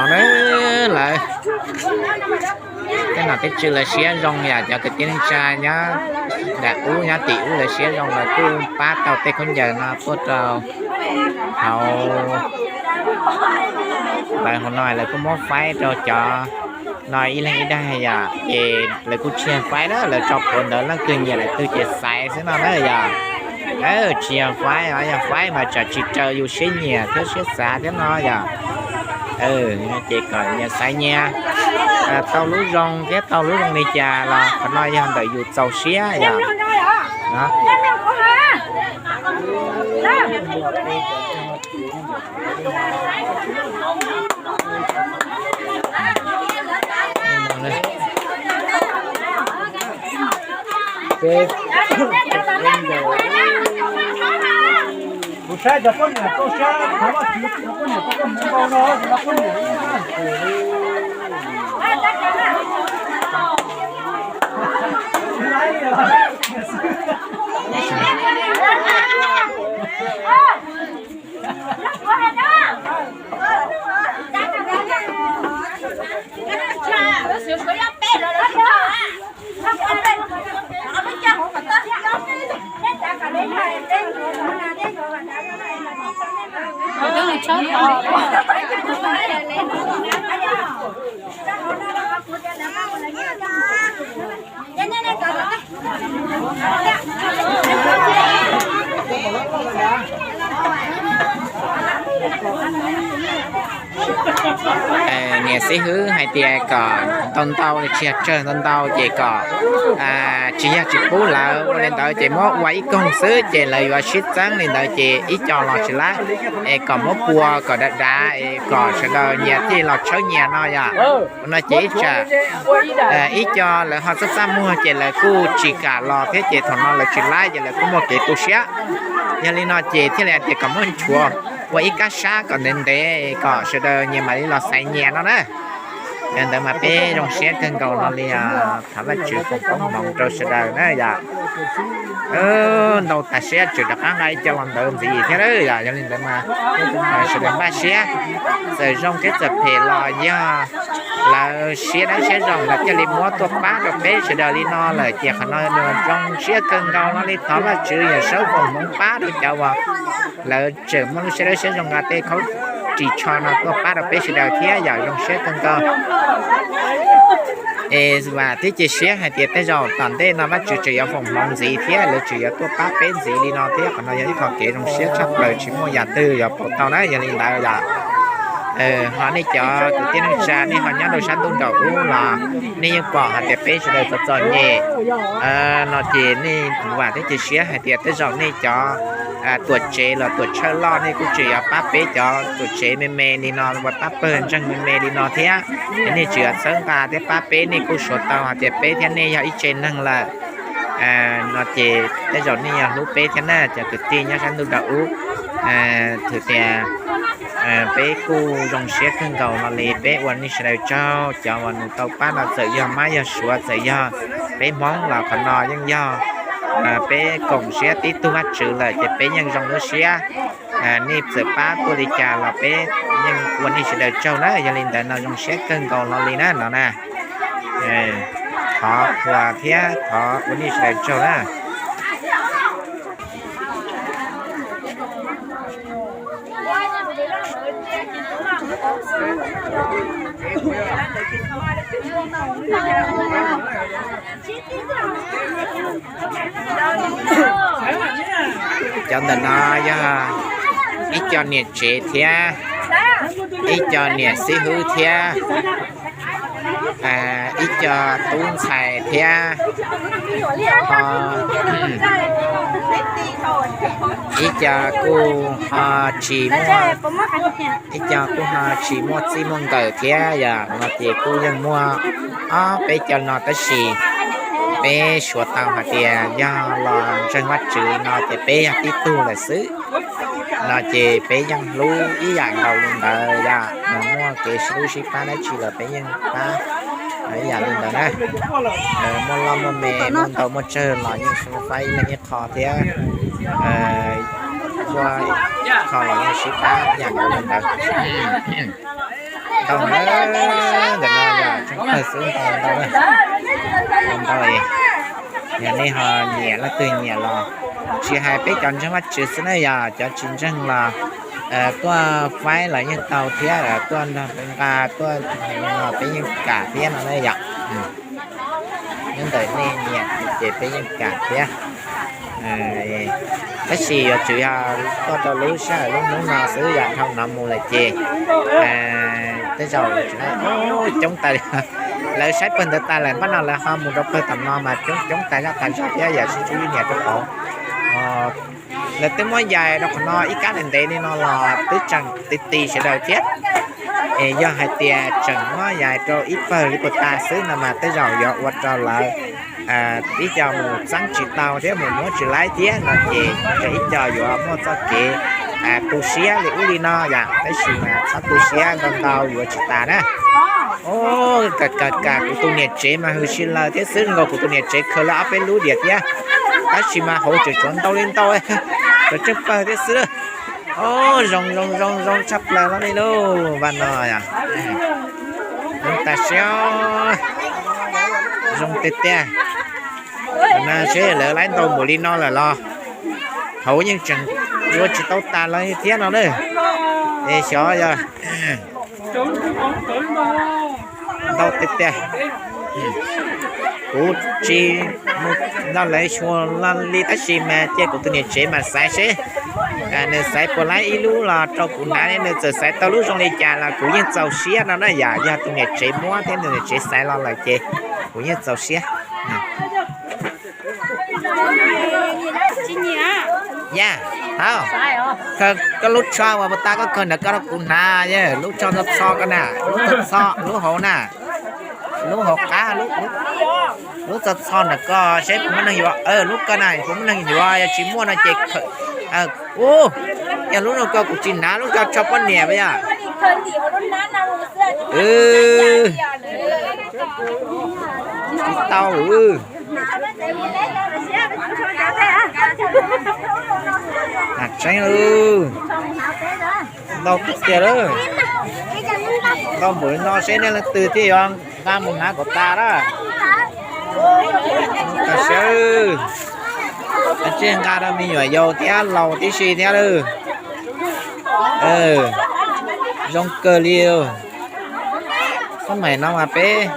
Lawv, tej nom tej tswv lawv siab zoo yom, cov kwv tij neej tsa nyob nram ub nyob tim ub lawv siab zoo, lawv kuj pab tau tej khaub ncaws no tuaj rau hauv. Lawv hauv no lawv kuj muab faib rau cov no ib leeg ib daig yom, ces lawv kuj tsis yog faib na, lawv tso plhuav ntawd leej twg nyiam lawm twg ces xaiv xwb no na yom. Tsis yog faib, yog faib mas tsam tsis raws yus siab nyiam thiab siab xav thiab no yom. Ces kom nyias xaiv nyias tau lub zoo thiab tau lub zoo li cas los qhov no yog ntawm yus txaus siab yom. Kuv saib cov poj niam toj siab, cov poj niam toj siab hmoov ntau no, cov poj niam Niam xib hwb hais tias kom ntau ntau li, tsis yog tsawg, ntau ntau ces kom tsis yog tsis pub lawv ua li ntawd ces muab ua ib koog xwb ces lawv yuav sib txeeb li ntawd ces ib co los tsis laib, es kom muab pua kom dav dav es kom sawv daws nyias thiaj los tshawb nyias no yom. No ces ib tsam ib co lawv ho txaj txaj muag ces lawv kuj tsis kam los thiab ces thaum no lawv tsis laib ces lawv kuj muaj kev tu siab. Yog li no ces thiaj li hais tias kom muab nchuav ua ib kab sab kom ntev ntev kom sawv daws nyias mam li los xaiv nyias no na. Yog ntawd mas peb zoo siab kawg nkaus no li, thov Vajtswv foom koob hmoov rau sawv daws na yom. Ntau tas siab tseem rov qab nqa ib co los ntawd ntxiv thiab na yom. Yog li ntawd mas sawv daws npaj siab, txawm zoo thiab txawm phem los yog lawv siab dawb siab zoo lawv thiaj li muab tuaj pab rau peb sawv daws li no lawm ces qhov no zoo siab kawg nkaus no li. Thov Vajtswv Yawm Saub foom hmoov pab rau cov uas lawv tseem muaj lub siab dawb siab zoo nqa tej khaub ris tsho no tuaj pab rau peb sawv daws thiab yom, zoo siab kawg nkaus. Es vam thiab cia siab hais tias tej zaum tom ntej no Vajtswv tseem yuav foom hmoov ntxiv thiab lawv tseem yuav tuaj pab peb ntxiv li no thiab. Qhov no yog ib qho kev zoo siab tshaj plaws tsis muaj yam twg yuav pauv tau na. Yog li ntawd yom, ho nej cov kwv tij neej tsa nej ho nyob rau sab ntuj nraum ub los nej yeej pom hais tias peb sawv daws txom txom nyem no ces nej vam thiab cia siab hais tias tej zaum nej cov tuam tsev los tuam tshawj loj nej kuj tseem yuav pab peb cov tuam tsev me me li no, uas pab pawg ntseeg me me li no thiab. Nej tseem yuav txhawb nqa thiab pab peb, nej kuj suav tau hais tias peb thiab nej yog ib tsev neeg lawm no ces tej zaum nej yog hlub peb thiab na cov kwv tij nyob sab ntuj nraum ub. Thwm tias peb kuj zoo siab kawg nkaus no li, peb ua nej sawv daws tsaug. Cov uas nws tau pab no txawm yog mab yog suav txawm yog peb Hmoob los qhov no yeej yog peb koom siab tib tug Vajtswv lawm ces peb yeej zoo lub siab. Nej txawm pab tuaj li cas los peb yeej ua nej sawv daws tsaug na. Yog li ntawd no zoo siab kawg nkaus no li na no na. Thov qhuas thiab thov ua nej sawv daws tsaug na. Cov ntawm no yog ib co niam tsev thiab ib co niam xib hwb thiab ib co tub ntxhais thiab ib co kuj ho tsis muaj, ib co kuj ho tsis muaj txij muaj nkawm thiab yom, no ces kuj yeej muaj ob peb co no tab sis peb suav tau hais tias yog los ntseeg Vajtswv no ces peb yog tib tug lawm xwb. No ces peb yeej hlub ib yam nkaus li ntawd yom, muaj kev sib hlub sib pab dab tsi los peb yeej pab ib yam li ntawd na. Muaj loj muaj me, muaj ntau muaj tsawg los yeej sib faib ib leeg ib qho thiab, muaj qho los yeej sib pab ib yam nkaus li ntawd. Ntau na, ntawm no yog tseeb pawg xwb, ntau ntau na. Ntau ntau, yog nej ho nyiam leej twg nyiam los tsis hais peb cov ntseeg Vajtswv xwb na, yog cov tsis ntseeg los tuaj faib los yeej tau thiab, tuaj nrog peb nqa tuaj no peb yeej kam thiab no na yom. Nyob ntawm nej nyiam ces peb yeej kam thiab. Tab sis yuav tsum yog tuaj rau lub sij hawm lub hnub no xwb, yog dhau no mus lawm ces tej zaum coob tas li. Lawv saib pawg ntawd tas lawm, npaj no lawv ho mus rau pawg tom no mas coob coob tas zaj tas zog thiab, yog sib tsub ib niam rau hauv. Lawv twb muab yais rau qhov no ib kab ntev ntev li no los twb tseem ti ti sawv daws thiab. Es yog hais tias tseem muab yais rau ib pawg li puag ta xwb no mas tej zaum yuav ua rau lawv ib co mus txeeb tsis tau thiab mus muab tsis laib thiab no ces ib co yuav muaj txoj kev tu siab li ub li no yom. Tab sis mas txhob tu siab, ntau ntau yuav tsis tas na. Kam kam kam, kuv tus niam tsev mas hws si laws thiab xwb, nkaus kuv tus niam tsev khaws lawv ob peb lub diam thiab. Tab sis mas hauv tseem tshuav ntau li ntau, tshuav tsheej pawg thiab xwb. Zoo zoo zoo zoo tshaj plaws li lauj, vaj no. Zoo tas siab, zoo tiag tiag. Na seb lawv laib ntau npaum li no lawm los hauv yeej tseem yuav tsis tau tas los thiab no na. Es xyov yog ntau tiag tiag. Kuv tsis mus nrog lawv xyuas li tab sis mas cia kuv tus niam tsev mas xaiv seb nws xaiv puas laib ib lub los rau kuv hnav, nws txawm xaiv tau lub zoo li cas los kuv yeej txaus siab no na. Yam yog tus niam tsev muab thiab tus niam tsev xaiv los lawm ces kuv yeej txaus siab. Yog, koj lub tsho uas puas tas koj khaws ntawm koj rau kuv hnav, lub tsho txho txho koj na, lub txho lub hauv na, lub hauv qab, lub txho txho ntawm koj seb puas muaj neeg yuav, lub koj na puas muaj neeg yuav, yog tsis muaj no ces ub, yog lub no koj kuv tsis hnav, lub tsho tsho poj niam yog. Tsis tau. Tseeb, ntau tiag tiag lawm. Ntau npaum li no seb nej leej twg thiaj yuav nqa mus hnav kom tas na. Tam sim no nqa rau me nyuam yaus thiab laus tib si thiab lawm. Zoo kawg li. Xab maim no mas peb